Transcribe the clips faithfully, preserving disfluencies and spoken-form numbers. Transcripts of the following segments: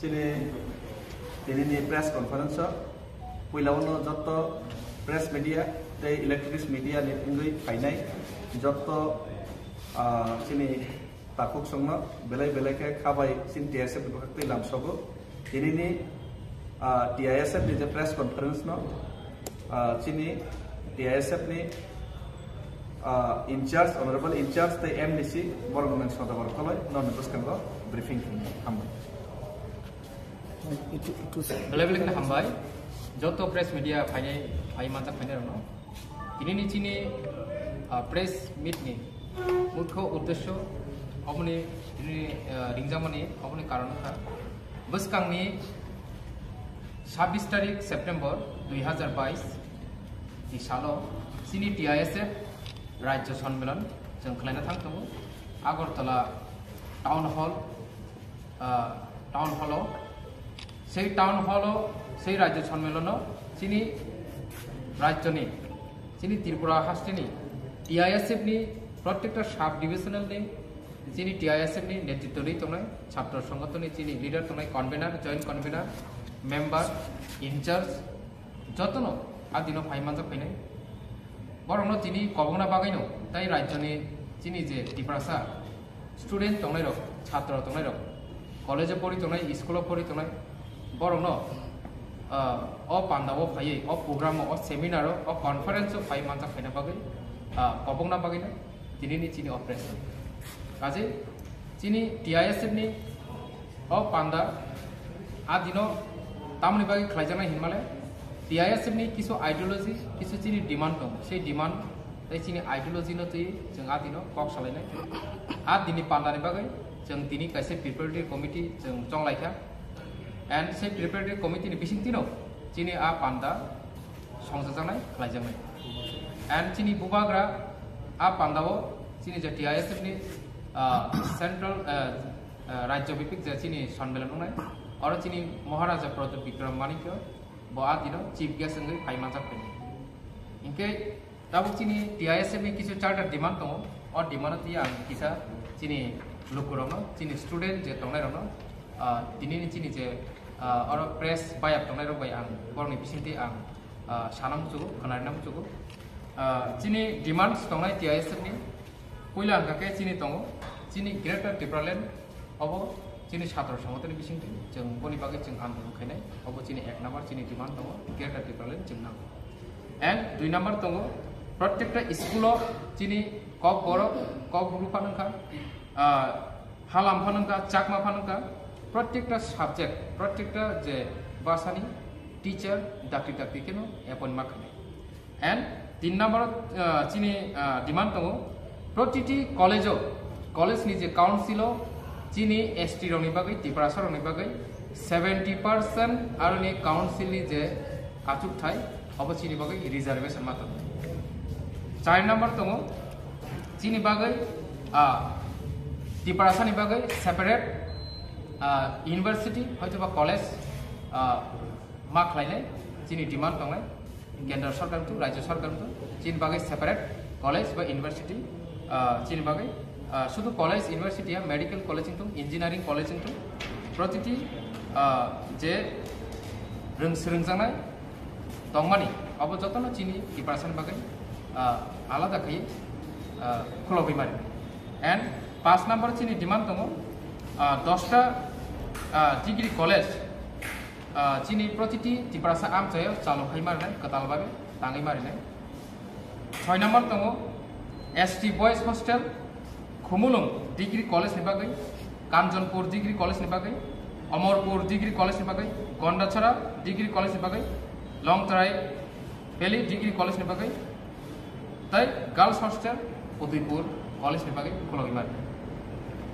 Chini tinini press conference o puila uno jotto press media tei electronics media ni wngwi phainai jotto, ah, chini takhuk songno belai belai khe khabai chini T I S F ni bwkhak tei lamsogo. Tinini, ah, T I S F ni je press conference no, ah, chini T I S F ni, ah, in charge, honorable in charge tei M D C borok nang Sodagar Koloi norni bwskango briefing khainai. Hambai. Belai belai kheno hambai. Joto press media phainai, phai manjak phainai rokno. Tinini chini, ah, press meet ni mukho uddesho oboni tinini, ah, ringjakmani oboni karon kha. Bwskangni sabbish tarik September dui hazar bais ni salo chini T I S F Rajya Sonmilan chwng khlaina thang tongo Agartala Town Hall, ah, Town Hall o, sei Town Hall o, sei Rajya Sonmilan o chini rajyoni, chini Tripura hasteni T I S F ni protekta sub divisional ni chini T I S F ni netritwo rwi tongnai, chhatro songotoni chini leader tongnai, convener, joint convener, member, in charge, jotono a dino phai manjak phainai. Borokno tini kobokna bagwino tei rajyoni chini je Tiprasa student tongnairok, chhatro tongnairok, college o pori tongnai, school o pori tongnai, borokno, ah, o panda o phaiwi, o program o, o seminar o, o conference o phai manjak phaina bagwi, ah, kobokna bagwino tinini chini o press meet. Kaje chini T I S F ni o panda a dino tamoni bagwi khlaijaknai hinmale T I S F ni kisu ideology, kisu chini demand tongo. Sei demand tei chini ideology no twi chwng a dino kok salainai. A dini panda ni bagwi chwng tini kaisa preparatory committee chwng chonglaikha. And sei preparatory committee ni bisingtwino chini a panda songchajaknai, khlaijaknai. And chini bubagra a pandao chini je T I S F ni, ah, central, ah, ah, rajyo bipik je chini sonmelan wngnai, oro chini Maharaja Pradyut Bikram Manikya bo a dino chief guest wngwi phai manjak phai. Hinkhe tabuk chini T I S F ni kisu charter demand tongo, o demand o twi ang kisa chini lukurokno, chini student je tongnairokno, ah, tinini chini je, ah, oro press bayap tongnairok bai ang borokni bisingtwi ang ah, sana muchugo, khwnarina muchugo. Ah, chini demands tongnai T I S F ni. Puila hwnkha khe chini tongo, chini Greater Tipraland obo chini chhatro songotoni bisingtwi chwng boni bagwi chwng andolon khainai. Obo chini ek number chini demand tongo, Greater Tipraland chwng nango. And dui number tongo, protekta school o chini kok borok, kok buru phano wngkha, ah, Halam phano wngkha, Chakma phano wngkha, protekta subject, protekta je bhasani teacher dakti dakti kheno appoint ma khainai. And tin number, ah, chini, ah, demand tongo, protiti college o, college ni je council o chini S T rokni bagwi, Tiprasa rokni bagwi seventy percent aroni council ni je achukthai, obo chini bagwi reservation ma tongo. Char number tongo, chini bagwi, ah, Tiprasa ni bagwi separate, ah, university hoitoba college, ah, ma khlainai chini demand tongnai. Kendra sarkar tu, rajya sarkar tu, chini bagwi separate college ba university, ah, chini bagwi, ah, sudu college, university ya, medical college wngthung, engineering college wngthung, protiti, ah, je rwng-, swrwngjaknai tongmani, abo jotono chini Tiprasani bagwi, ah, alada khe, ah, khulogwi mari. And paanch number chini demand tongo, ah, dosta, ah, degree college, ah, chini protiti Tiprasa amchaio chalo khai marinai, kwtal babe tangwi marinai. Choi number tongo S T Boys Hostel, Khumulwng Degree College ni bagwi, Kanchanpur Degree College ni bagwi, Amarpur Degree College ni bagwi, Gandachara Degree College ni bagwi, Longtrai Valley Degree College ni bagwi, tei Girls Hostel Udaipur College ni bagwi khulogwi mano.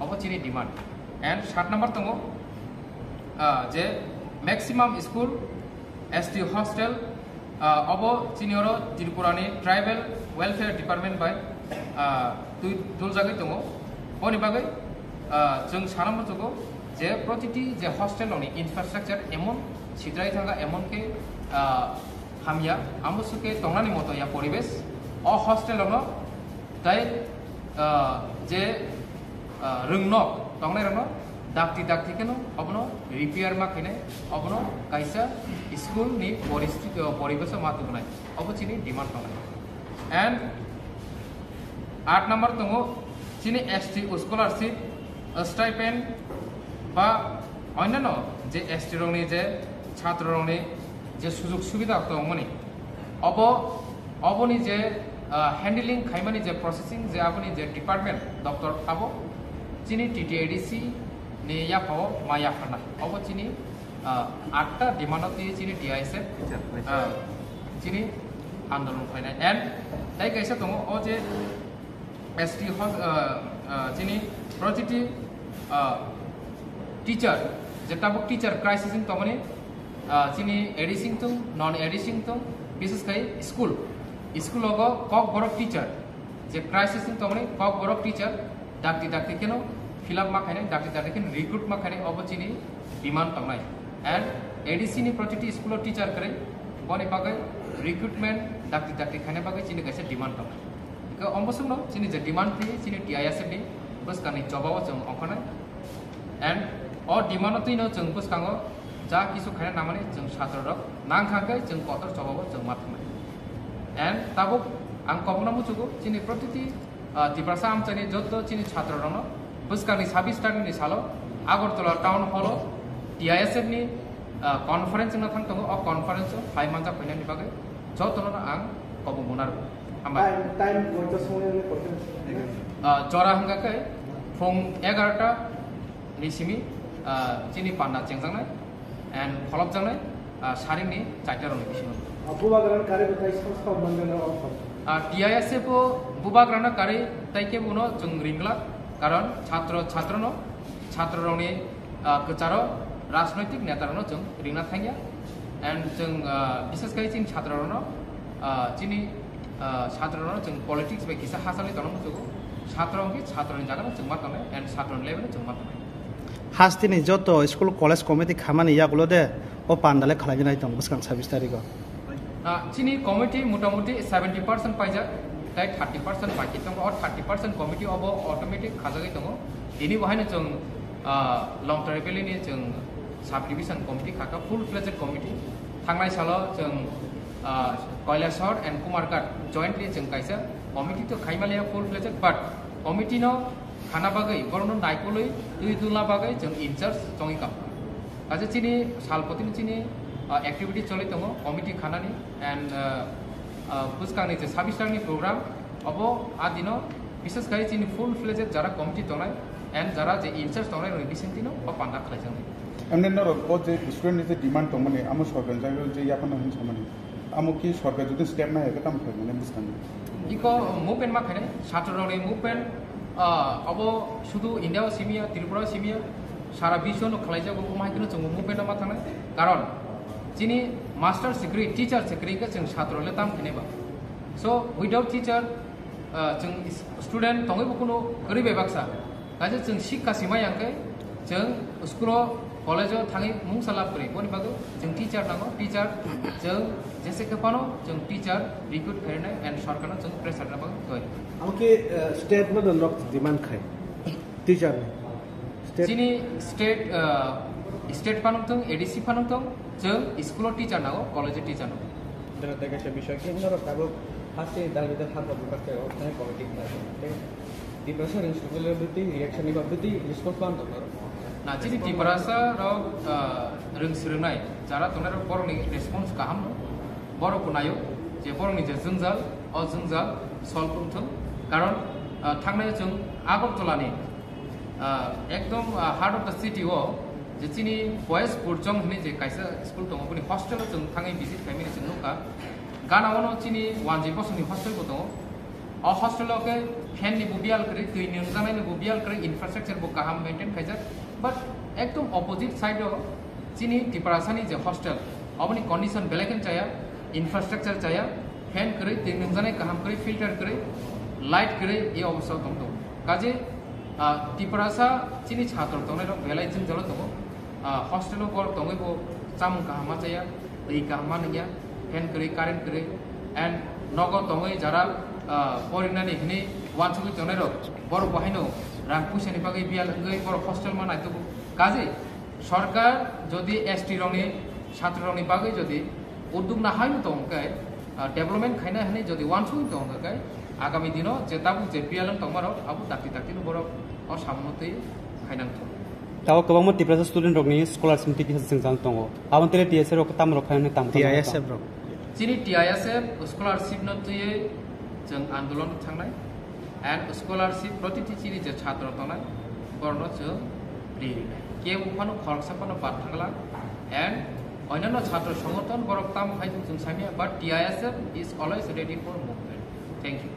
Obo chini demand. And saat number tongo, ah, je maximum school S T hostel, ah, obo chini oro Tripura ni Tribal Welfare Department bai, ah, twi duljagwi tongo. Boni bagwi, ah, chwng sana muchugo je protiti je hostel rokni infrastructure emon sidrai thanga, emon khe, ah, hamya, amo suke tongnani moto ya poribesh, o hostel rokno tei, ah, je, ah, rwngnok tongnai rokno Dakti dakti kheno obono repair ma khainai, obono kaisa school ni poristiti, o, poribesh ma tubunai, obo chini demand tongnai. And aat number tongo chini S T scholarship, stipend ba onno je S T rokni je chhatro rokni je sujog subida tongmani, obo, oboni je, ah, handling khaimani je processing je aboni je department doctor abo chini T T A D C ni yaphao ma yapharna. Obo chini, ah, atta demand o twi chini T I S F, ah, chini andolon khlainai. And tai kaisa tongo o je S T hos-, ah, ah, chini protiti, ah, teacher, je tabuk teacher crisis wng tongmani, ah, chini A D C wng tong, non A D C wng tong, bises khai school, school ogo Kokborok teacher, je crisis wng tongmani Kokborok teacher, dakti dakti kheno fill up ma khainai, dakti dakti kheno recruit ma khainai, obo chini demand tongnai. And A D C ni protiti school o teacher kwrwi, boni bagwi recruitment dakti dakti khaina bagwi chini kaisa demand tongnai. Hingke omo songno chini je demand twi chini T I S F ni bwskangni jobao chwng ongkhornai. And o demand o twino chwng bwskango ja kisu khaina nangmani chwng chhatro rok nangkha khe chwng kotor jobao chwng ma thangnai. And tabuk ang kobokno muchugo chini protiti, ah, Tiprasa amchaini joto chini chhatro rokno bwskangni sabis tarikni salo Agartala town hall o T I S F ni, ah, conference wngna thang tongo. O conference o phai manjak phainani bagwi jotono ang kobong mwnargo. Hambai. Time, time koita somoi wngwi koita somoi? Ah, jora hwnkha khe phung egarota ni simi, ah, chini panda chengjaknai and kholopjaknai, ah, saringni chaita rokni bisingo. Ah, bubagrano karwi bo tai sao sao manjak na o phang. Ah, T I S F o bubagrano karwi tai khe bono chwng ringla, karon chhatro, chhatrono, chhatro rokni, ah, kwcharo rajnoitik neta rokno chwng ringna thangya. And chwng, ah, bises khai chini chhatro rokno, ah, chini, ah, chhatro rokno chwng politics bai kisa hachali tongna muchugo. Chhatro hwnkhe chhatro ni jaga no chwng ma tongnai and chhatro ni level no chwng ma tongnai. Hasteni joto school college committee khamani yagulo de o pandale khlaiwi nai tongo bwskang sabis tarikh o. Ah, chini committee motamuti seventy percent paijak, tai thirty percent baki tongo. O thirty percent committee obo automatic khajagwi tongo. Tini bo haino chwng, ah, Longtrai Valley ni chwng subdivision committee khakha, full fledged committee. Thangnai salo chwng, ah, Kailashahar and Kumarghat jointly chwng kaisa committee to khaimaliya full fledged, but committee no khana bagwi, borokno naikolwi twi dulna bagwi chwng in charge chongwi kha. Kaisa chini salpotini chini, ah, activity choli tongo committee khanani and, ah, ah, bwskangni je sabis tarikni program, obo a dino bises khai chini full fledged jara committee tongnai and jara je in charge tongnai rokni bisingtwino o panda khlaijaknai. Emni norok o je student ni je demand tongmani, amo sorkar ni jagao je yaphano hin samani. Amo ki sorkar jodi step nai hake tamo khlai mane bwskang. Iko movement ma khainai, chhatro rokni movement, ah, abo sudu India o simiya, Tripura o simiya, sara bisho no khlaijago, omo hai kheno chwng movement ma thangnai. Karon chini master se kwrwi, teacher se kwrwi khe chwng chhatro le tam khainai ba. So without teacher, ah, chwng is-, student tongwi bo kuno kwrwi bai baksa. Kaisa chwng sikha sima yang khe chwng school o, college o thangwi mungsa lab kwrwi. Boni bagwi chwng teacher nango, teacher chwng jese khe phano chwng teacher recruit khainai and sorkarno chwng pressure na bagwi twi. Amo khe, eh, state no don nok demand khai teacher ni. State. Chini state, eh, state phano thung, A D C phano thung, chwng school o teacher nango, college o teacher nango. Dara tega se bishoy ki norok tabuk haste dal bidal hamra bukat khe o thani committee khlai. Tei Tiprasa rwng swrwngmani bwtwi reaction ni ba bwtwi response ma tong norok. Na chini Tiprasa rok, ah, rwng swrwngnai jara tongnai rok borokni response kaham no. Borok bo nayo je borokni je jwngjal, o jwngjal solve wng thung. Karon, ah, thangnai chwng Agartala ni, ah, ekdom, ah, heart of the city o je chini Boys Kurchong hinwi je kaisa school tongo, boni hostel o chwng thangwi visit khaimani chwng nukha. Gana ono chini wanjwi bosongni hostel bo tongo. O hostel o khe fan ni bo biyal kwrwi, twi ni nungjaknai ni bo biyal kwrwi, infrastructure bo kaham maintain khaijak. But ekdom opposite side o chini Tiprasa ni je hostel, oboni condition belai khe chaya, infrastructure chaya, fan kwrwi, twi nungjaknai kaham kwrwi, filter kwrwi, light kwrwi, e obostha o tong tongo. Kaje, ah, Tiprasa chini chhatro tongnai rok belai jwngjal o tongo. Ah, hostel o borok tongwi bo chamung kaham ma chaya, twi kaham ma nungya, fan kwrwi, current kwrwi, and nogo tongwi jara, ah, porinani hinwi uansugwi tongnai rok, borok bo haino rang puisa ni bagwi biyal wngwi borok hostel ma naitugo. Kazi sorkar jodi S T rokni, chhatro rokni bagwi jodi uddog nahai tong khe, ah, development khaina hwnwi jodi uansuk tong khe, agami dino je tabuk je P L M tongmarok abo dakti dakti no borok o samungo twi khainang thung. Tabo kwbangma Tiprasa student rokni scholarship ni kisa jwngjal tongo. Aboni tele T S F rok tam rok khainani tam T I S F rok. Chini T I S F scholarship no twiwi chwng andolon thangnai. And scholarship protiti chini je chhatro tongnai, borokno chwng free rinai. Kebo phano khoroksa phano bathagla. And onyanno chhatro songothon borok tamo khai chwng samiya, but T I S F is always ready for movement. Thank you.